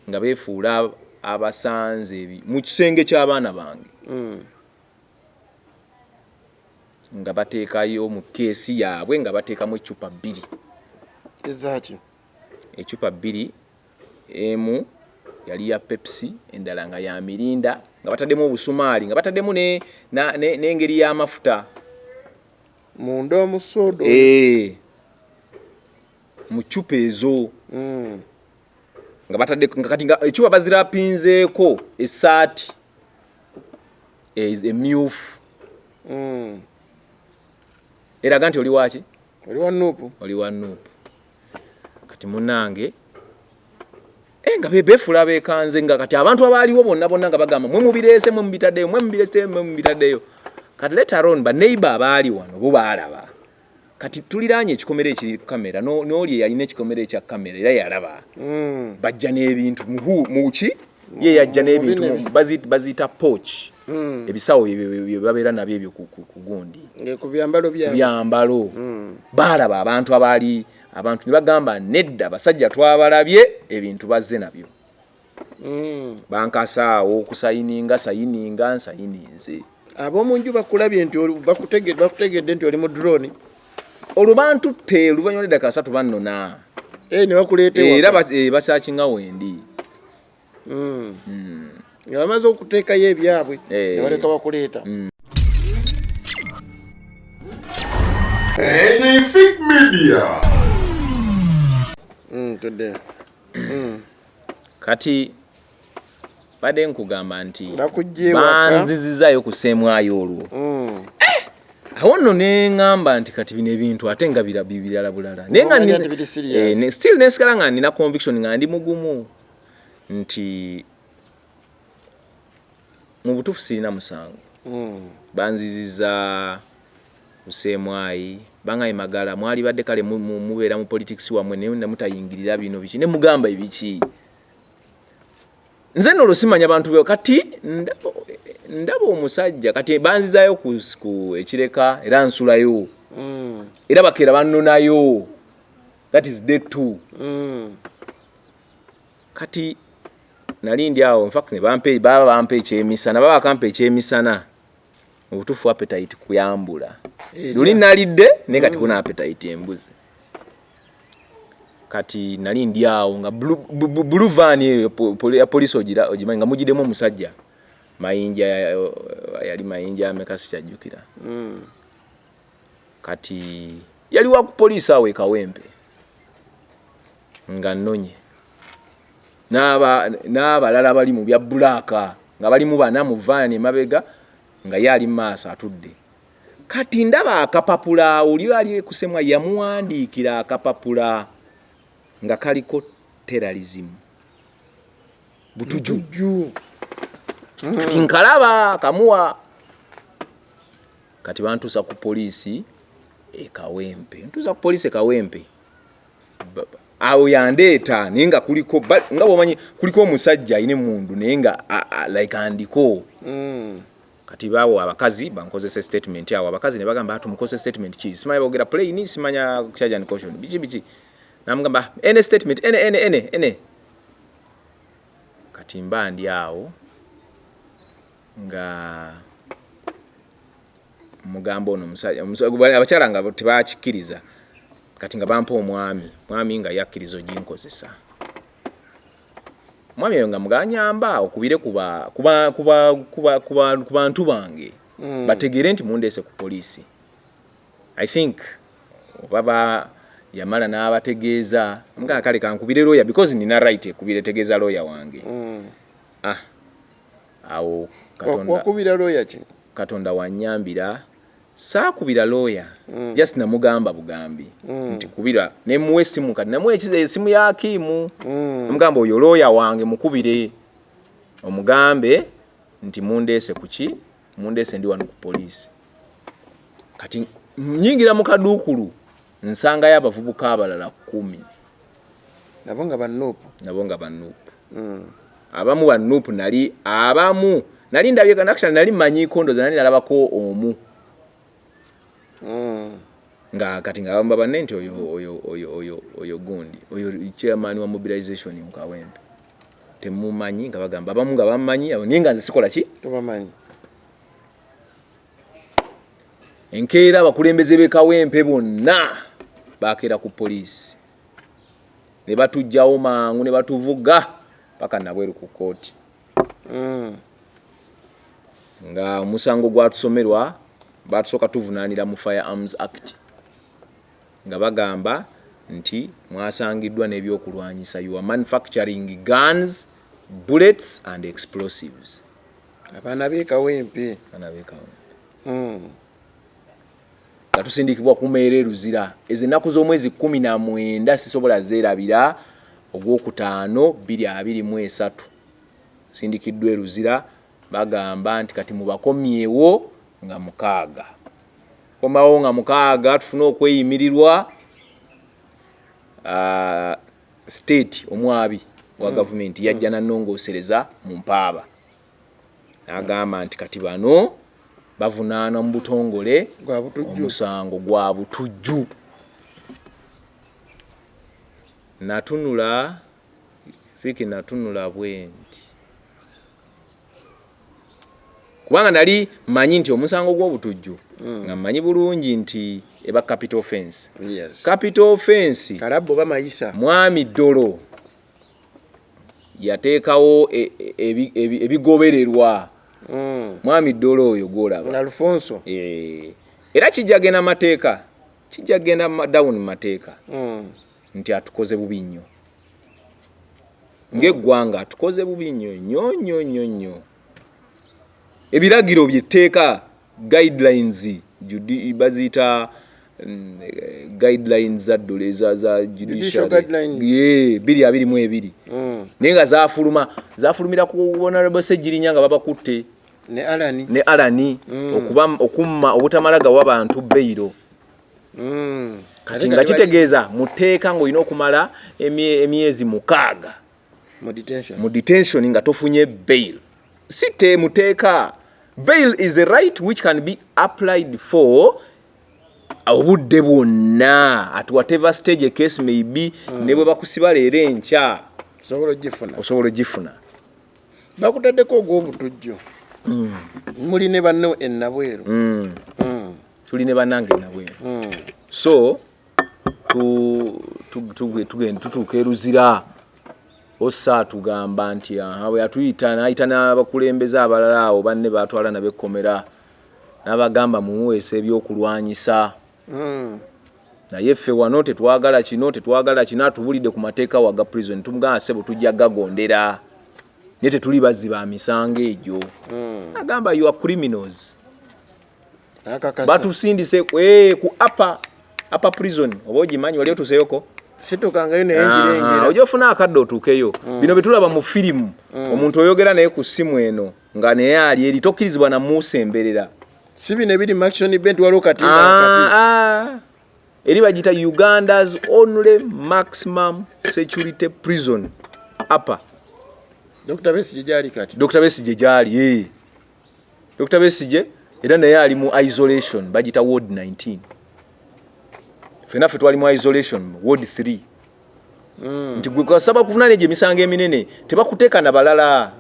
nga beefuula abasanze mu kisenge ky'abaana bange, nga bateekayo mu case yaabwe, nga bateekamu eccupa bbiri. Ezaki? Eccupa bbiri, emu yali ya Pepsi, endala nga ya Mirinda, nga bataddemu obusumaali, nga bataddemu n'engeri y'amafuta. Munda omusodo? Eh. Mu ccupa ezo. Nga batadde, nga kati nga ecupa bazirapinzeeko essaati emyufu eraga nti oli waki? Oli wa NUP. Oli wa NUP. Kati munange, nga beefuula beekanze, nga kati abantu abaaliwo bonna bonna nga bagamba, "Mwe mubireese, mwe mubitaddeyo, mwe mubireese, mwe mubitaddeyo." Kati later on, baneighbor abaali wano bo baalaba. Kati tuliraanye ekikomera ekiri kamera, n'oli eyalina ekikomera ekya kamera era yalaba. Bajja n'ebintu muki, ye yajja n'ebintu bino baziyita pouch, ebisawo bye babeera nabyo ebyo ku gundi. Ku byambalo byabwe. Byambalo. Baalaba abantu abaali, abantu ne bagamba, "Nedda, basajja twabalabye, ebintu bazze nabyo." Bankasaawo okusayininga, sayininga, nsayininze. Ab'omu nju bakulabye nti bakutegedde nti oli mu drone? Olwo bantutte oluvannyuma lw'eddaka 30, bannona. Eh, ne bakuleeta Era ewaka. Basearchinga wendi. Nga bamaze okuteekayo ebyabwe, ne baleka bakuleeta. Anything Media. Tudde. Kati badde nkugamba nti Bakujja ewaka. Banzizizaayo ku seemwayo olwo. Awo nno ne ŋŋamba nti kati bino ebintu ate nga birala bulala, naye nga Ng'omanya nti biri serious. Eh, still nesigala nga nina conviction, nga ndi mugumu nti mu butuufu sirina musango. Banziziza kuseemwayi, bangaye magala mwali badde kale mubeera mu politics wammwe, naye nemutayingirira bino biki. Ne mugamba ebiki, nze nno olwo simanya bantu be. Kati ndaba omusajja, kati banzizaayo ku ekireka, era nsulayo. Era bakeera bannonayo, that is day two. Kati nali ndi awo, infact ne bampa, baba bampa ekyemisana, baba bakampa ekyemisana. Mu butuufu appetite kuyambula. Luli nalidde, naye kati kuna appetite embuzi. Kati nali ndi awo nga blue van eyo ya poliisi ogira ogimanyi, nga mugiddemu omusajja Mayinja, yali Mayinja ameka sikyajjukira. Kati yali wa ku poliisi awo e Kawempe, nga nnonye n'abalala bali mu bya black, nga balimu bana mu van emabega, nga ye ali mu maaso atudde. Kati ndaba akapapula, oli ali kusemwa yamuwandiikira akapapula nga kaliko terrorism, butuju. Ju. Kati nkalaba kamuwa. Kati bantuusa ku poliisi e Kawempe, ntuusa ku poliisi e Kawempe. Awo yandeeta, naye nga kuliko nga bwomanyi kuliko omusajja alina emundu, naye nga like andiko. Kati bawo abakazi bankozesa statement awo, abakazi ne bagamba, "Tumukozesa statement ki?" Simanya boogera plain, simanya charge and caution, biki biki. Namugamba ene statement ene ene ene ene. Kati mba ndi awo nga mugamba ono omusajja, abakyala nga tebakikkiriza. Kati nga bampa omwami, mwami nga yakkiriza oginkozesa. Omwami oyo nga muganyamba okubire ku bantu bange, bategeere nti mundeese ku poliisi. I think oba ba Yamala n'abategeeza nga kale kankubire lawyer, because nina right ekubira etegeeza lawyer wange. Ah, awo Katonda Wakubira lawyer ki? Katonda wanyambira, saakubira lawyer, just namugamba bugambi nti kubira, nemuwa essimu. Kati namuwa esimu ya Hakiimu, namugamba oyo lawyer wange mukubire omugambe nti mundeese kuki, mundeese ndi wano ku poliisi. Kati nyingira mu kaduukulu, nsangayo abavubuka abalala 10. Nabo nga ba NUP? Nabo nga ba NUP. Abamu ba NUP nali, abamu nali ndabye, actually nali mmanyiiko, ndoza nali nalabako omu. Nga kati nga bamba banne nti oyo oyo oyo oyo oyo gundi oyo chairman wa mobilization mu Kawempe temumanyi, nga bagamba abamu nga bammanyi abo, naye nga nze sikola ki? Tobamanyi. Enkeera abakulembeze b'e Kawempe bonna bakeera ku poliisi ne batuggyawo mangu ne batuvuga paka nabweru ku kooti. Nga omusango gwatusomerwa, batusooka tuvunaanira mu Firearms Act, nga bagamba nti mwasangiddwa n'ebyokulwanyisa, you are manufacturing guns, bullets and explosives. Abaana b'e Kawempe? Abaana b'e Kawempe. Nga tusindikibwa ku meera e Luzira. Ezo ennaku z'omwezi 19 sisobola zeerabira, ogwokutaano 2023, sindikiddwa e Luzira. Bagamba nti kati mubakomyewo nga 6, komawo nga 6 tufune okweyimirirwa. State omwabi wa gavumenti yajja nanongoosereza mu mpaaba, n'agamba nti kati bano bavunaanwa mu butongole Gwa butujju. Omusango gwa butujju. Natunula Fiki, natunula bwe nti, kubanga nali manyi nti omusango gw'obutujju, nga mmanyi bulungi nti eba capital offense. Capital offense. Kalabbo bamayisa. Mwami Ddolo yateekawo ebigobererwa. Mwami Ddolo oyo gwolaba. Alfonso. Era kijja genda mateeka, kijja genda down mateeka. Nti atukoze bubi nnyo ng'eggwanga, atukoze bubi nnyo nnyo nnyo nnyo nnyo. Ebiragiro byetteeka, guidelines, baziyita guidelines za ddole za Judicial judiciary. Guidelines. Ye, 2022. Naye nga zafulumira ku Honorable Ssegirinya nga babakutte. Ne Alani. Ne Alani. Okuba okumma obutamala gawa bantu bail. Kati Ate nga kati kitegeeza mu tteeka ng'olina okumala emyezi 6 mu detention. Mu detention nga tofunye bail. Si te mu tteeka, bail is a right which can be applied for obudde bwonna, at whatever stage a case may be. Ne bwe bakusiba leero, enkya Osobola ogifuna. Osobola ogifuna. Bakutaddeko ogw'obutujju. Muli ne banno ennabweru. Tuli ne bannange nabweru. So tugenda tutuuka e Luzira, ossa atugamba nti aha, bwe yatuyita n'ayita n'abakulembeze abalala awo banne batwala nabekkomera, n'abagamba mumuweesa ebyokulwanyisa. Naye ffe wano tetwagala kino, tetwagala kino. Atubulidde ku mateeka waga prison, tumugamba ssebo tujja gagondera, naye tetuli bazzi ba misango egyo. Agamba you are criminals. N'akakasa. Batusindise ku upper prison, oba ogimanyi, wali otuuseyoko? Situkangayo naye njirengera. Ojja ofuna akadde otuukeyo. Bino byetulaba mu firimu, omuntu oyogera naye ku ssimu eno nga naye ali eri, tokkirizibwa namusemberera. Si bino ebiri mu action bent, waliwo katimba wakati. Ah, ah. Eri bagiyita Uganda's only maximum security prison, upper. Dr. Besigye gyali kati. Dr. Besigye gyali, eh. Dr. Besigye era naye ali mu isolation, bagiyita ward 19. Ffenna ffe twali mu isolation ward 3. Nti gwe kasaba kuvunaana egyo emisango eminene tebakuteeka na balala.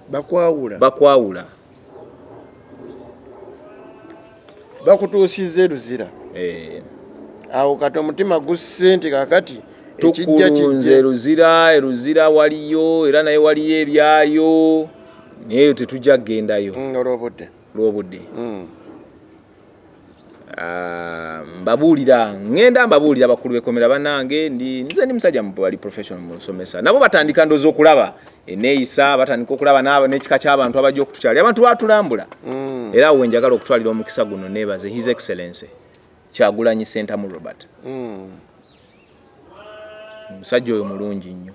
Bakwawula. Bakwawula. Bakutuusizza e Luzira. Eh. Awo kati omutima gusse nti kakati ekijja tukulunze. Kijje. Eruzira, eruzira waliyo era naye waliyo ebyayo, naye tetujja kugendayo. Olw'obudde. Lw'obudde. Ah, mbabuulira, ŋŋenda mbabuulira bakulu bekomera banange, nze ndi musajja bali professional musomesa. Nabo batandika ndooza okulaba eneeyisa, batandika okulaba n'ekika ky'abantu abajja okutukyalira. Abantu batulambula. Era awo wenjagala okutwalira omukisa guno neebaze His Excellency Kyagulanyi Sentamu Robert. Omusajja oyo mulungi nnyo.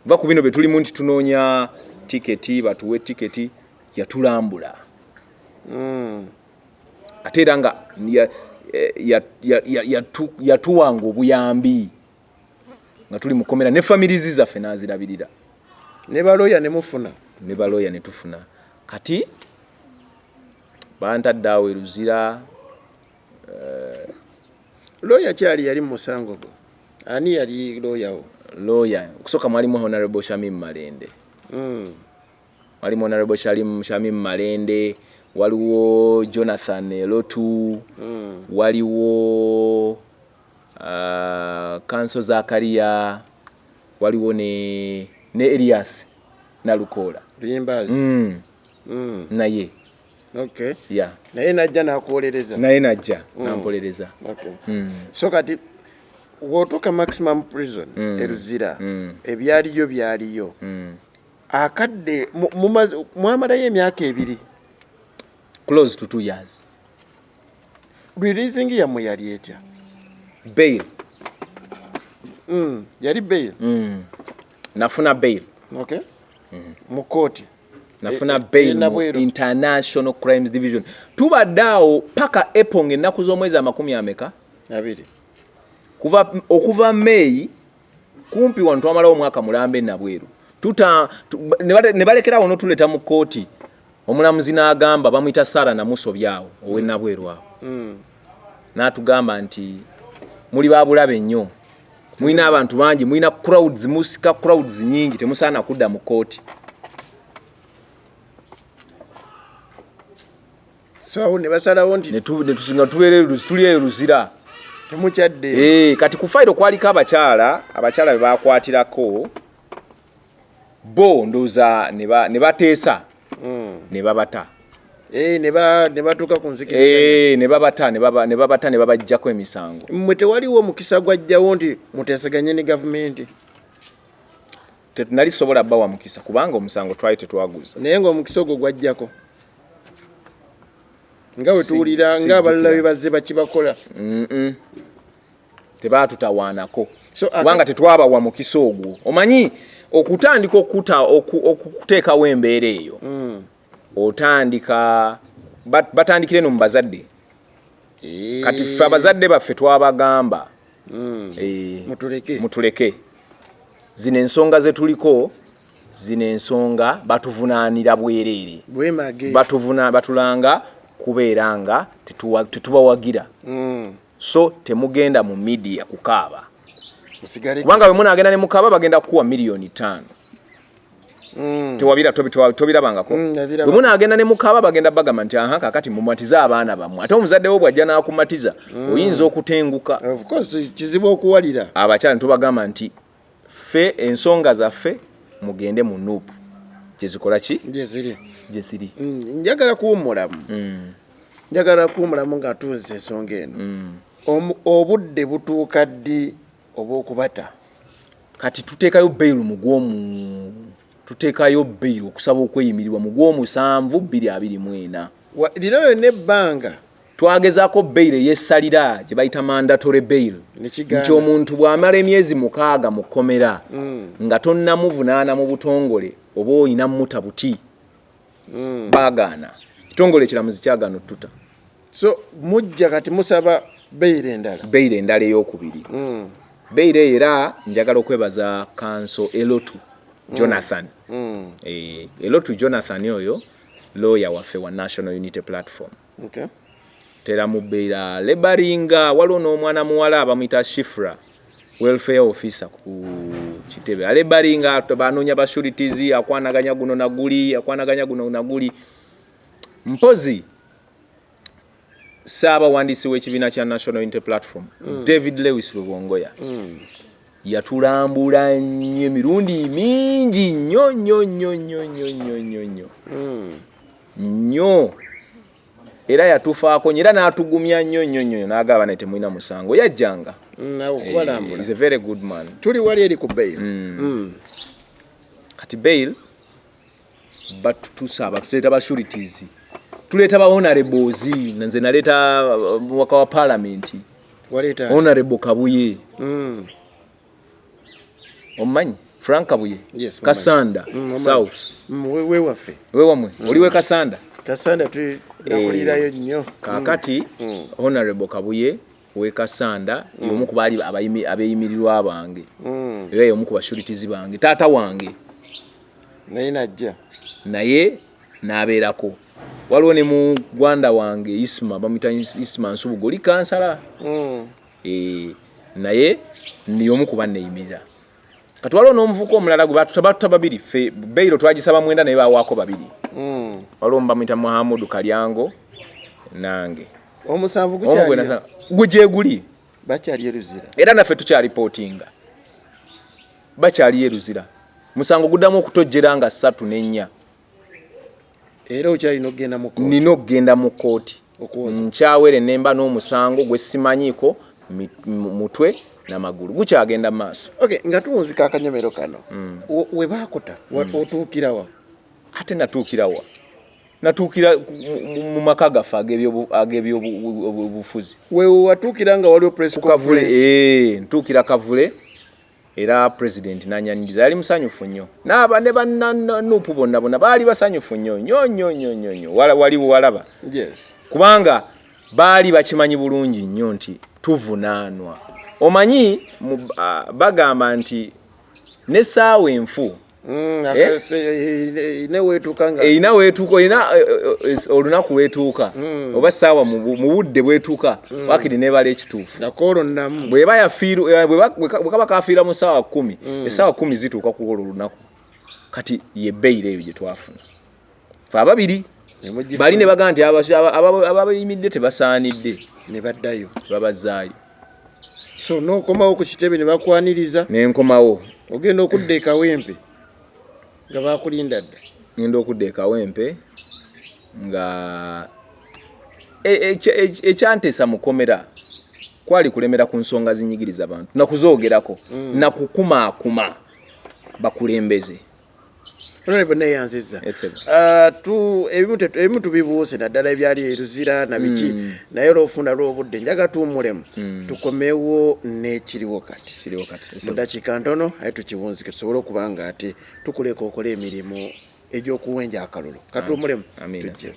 Va ku bino bye tulimu nti tunoonya tiketi, batuwe tiketi, yatulambula. Ate era nga yatuwanga obuyambi nga tuli mukomera ne families zaffe n'azirabirira. Ne baloya ne mufuna. Ne baloya ne tufuna. Kati bantadde awo e Luzira. Looya kyali yali mu musango gwo, ani yali looya wo? Lawyer okusooka mwalimu Honorable Shamim Malende. Mwalimu Honorable Shamim Malende, waliwo Jonathan Elotu, waliwo Kanso Zakaria, waliwo ne Elias Nalukoola. Luyimbazi. Naye yeah. Naye najja n'akuwolereza? Naye najja nampolereza. So kati bw'otuuka maximum prison e Luzira, ebyaliyo byaliyo. Akadde mwamalayo emyaka 2? Close to 2 years. Releasing yammwe yali etya? Bail. Yali bail? Nafuna bail. Okay. Mu kooti? Nafuna bail mu Nabweru. International Crimes Division. Tubadde awo paka Epong ennaku z'omwezi amakumi ameka? 2. Okuva May kumpi wano twamalawo omwaka mulamba e Nabweru. Ne balekerawo n'otuleeta mu kkooti. Omulamuzi n'agamba, bamuyita Sarah Namusobya awo ow'e Nabweru awo. N'atugamba nti muli ba bulabe nnyo, mulina abantu bangi, mulina crowds, musika crowds nnyingi, temusaana kudda mu kkooti. So awo ne basalawo nti Ne tusinga tubeera tuli eyo Luzira. Temukyadde. Kati ku fayiro kwaliko abakyala be baakwatirako bo ndowooza ne bateesa ne babata. Ne batuuka ku nzikiriza. Ne babata, ne babata, ne babaggyako emisango. Mmwe tewaliwo mukisa gwajjawo nti muteeseganye ne gavumenti? Nali sobola bbawa mukisa kubanga omusango twali tetwaguza. Naye ng'omukisa ogwo gwajjako nga bwe tuwulira ng'abalala bwe bazze bakibakola. Tebaatutawaanako. Kubanga tetwabawa mukisa ogwo. Omanyi okutandika okuteekawo embeera eyo, otandika, batandikire eno mu bazadde. Kati ffe abazadde baffe twabagamba, Mutuleke. Mutuleke. Zino ensonga ze tuliko, zino ensonga batuvunaanira bwereere. Bwemage. Batulanga kubeera nga tetubawagira. So temugenda mu media kukaaba. Musigale. Kubanga bwe munaagenda ne mukaaba bagenda kukuwa miliyoni 5. Tewabira, tobirabangako. Nabiraba. Bwe munaagenda ne mukaaba bagenda bagamba nti aha kaakati mumatize abaana bammwe. Ate omuzadde wo bw'ajja n'akumatiza, oyinza okutenguka. Of course, kizibu okuwalira. Abakyala tubagamba nti ffe ensonga zaffe mugende mu NUP. Gye zikola ki? Gye ziri. Gye ziri. Njagala kuwummulamu. Njagala kuwummulamu nga tuuze ensonga eno. Obudde butuuka ddi obw'okubata? Kati tuteekayo bail mu gw'omu, tuteekayo bail okusaba okweyimirirwa mu gw'omusanvu bbiri abiri mu ena. Lino yonna ebbanga. Twagezaako bail ey'essalira gye bayita mandatory bail. Nekigaana. Nti omuntu bw'amala emyezi 6 mu kkomera nga tonnamuvunaana mu butongole oba olina muta buti. Baagaana. Ekitongole ekiramuzi kyagaana ottuta. So mujja kati musaba bail endala. Bail endala ey'okubiri. Bail eyo era njagala okwebaza Kanso Elotu Jonathan. Elotu Jonathan oyo lawyer waffe wa National Unity Platform. Tera mubeera laboringa, waliwo n'omwana muwala bamuyita Shifra, welfare officer ku kitebe. Alaboringa banoonya ba sureties, akwanaganya guno na guli, akwanaganya guno na guli. Mpozi ssaabawandiisi w'ekibiina kya National Unity Platform, David Lewis Rubongoya, yatulambula nnyo emirundi mingi nnyo nnyo nnyo nnyo nnyo nnyo nnyo. Nnyo. Era yatufaako nnyo, era n'atugumya nnyo nnyo nnyo, n'agamba naye temulina musango, yajjanga. Awo kubalambula. Is a very good man. Tuli wali eri ku bail. Kati bail batutusaba, tuleeta ba sureties, tuleeta ba honorables. Nze naleeta mubaka wa parliament. Waleeta? Honorable Kabuye. Omumanyi, Frank Kabuye? Yes, mumanyi. Kasanda South. Wewaffe. Wewamwe, oli we Kasanda? Kasanda tunakulirayo nnyo. Kaakati Honorable Kabuye we Kasanda y'omu ku baali abeeyimirirwa bange, era y'omu ku ba sureties bange, taata wange. Naye najja. Naye n'abeerako. Waliwo ne mu gwanda wange Isma, bamuyita Isma Nsubuga, oli kansala. Naye y'omu ku banneeyimirira. Kati waliwo n'omuvubuka omulala gwe batuta babiri. Ffe bail twagisaba 9, naye bawaako babiri. Waliwo bamuyita Muhamudu Kalyango, nange. Omusanvu Omu gwe gukyali? Gwe gyeguli. Bakyali eruzira? Era naffe tukyalipootinga, bakyaliyo eruzira. Musango guddamu okutojjera nga 3 ne 4. Era okyalina okugenda mu kkooti? Nina okugenda mu kkooti. Okuwoza. Nkyawere nemba n'omusango gwe simanyiiko mutwe namagulu, gukyagenda mu maaso. Okay, nga tuwunzika akanyomero kano, we baakuta otuukirawa? Ate natuukirawa? Natuukira mu maka gaffe ag'ebyobufuzi. We watuukira nga waliwo press Kavule. conference? Eh, ntuukira Kavule, era president nanyaniriza, yali musanyufu nnyo. N'aba ne bannanuupu bonna bonna baali basanyufu nnyo nnyo nnyo nnyo nnyo nnyo. Wali walaba. Yes. Kubanga baali bakimanyi bulungi nnyo nti tuvunaanwa. Omanyi bagamba nti n'essaawa enfu Eh? Neweetuuka nga erina weetuuka, erina olunaku weetuuka, oba ssaawa mu budde bwetuuka, wakiri neebala ekituufu. Nakoolo nnamu. Bweba yafiiru, bwe kaba kafiira mu ssaawa 10, essaawa 10 zituuka ku olwo olunaku. Kati ye bail eyo gye twafuna fe ababiri. Ne mugifuna. Bali ne bagamba nti ababayimiridde tebasaanidde. Ne baddayo. Babazaayo. So n'okomawo ku kitebe ne bakwaniriza? Nenkomawo. Ogenda okudda e Kawempe nga bakulinda dda? Ngenda okudda e Kawempe nga ekyanteesa mukomera kwali kulemera ku nsonga zinyigiriza bantu, nakuzoogerako, nakukumaakuma bakulembeze. Honorable, neyanzizza. Esebo. Ah, ebimu tubibuuse, naddala ebyali eruzira na biki, naye olwofunda lw'obudde njaga tuwummulemu, tukomewo n'ekiriwo kati. Kiriwo kati. Mu Esebo. dakiika ntono, aye tukiwunzike tusobole okuba nga ate tukuleka okola emirimu egy'okuwenja akalulu. Katuwummulemu. Amiina. Tujje.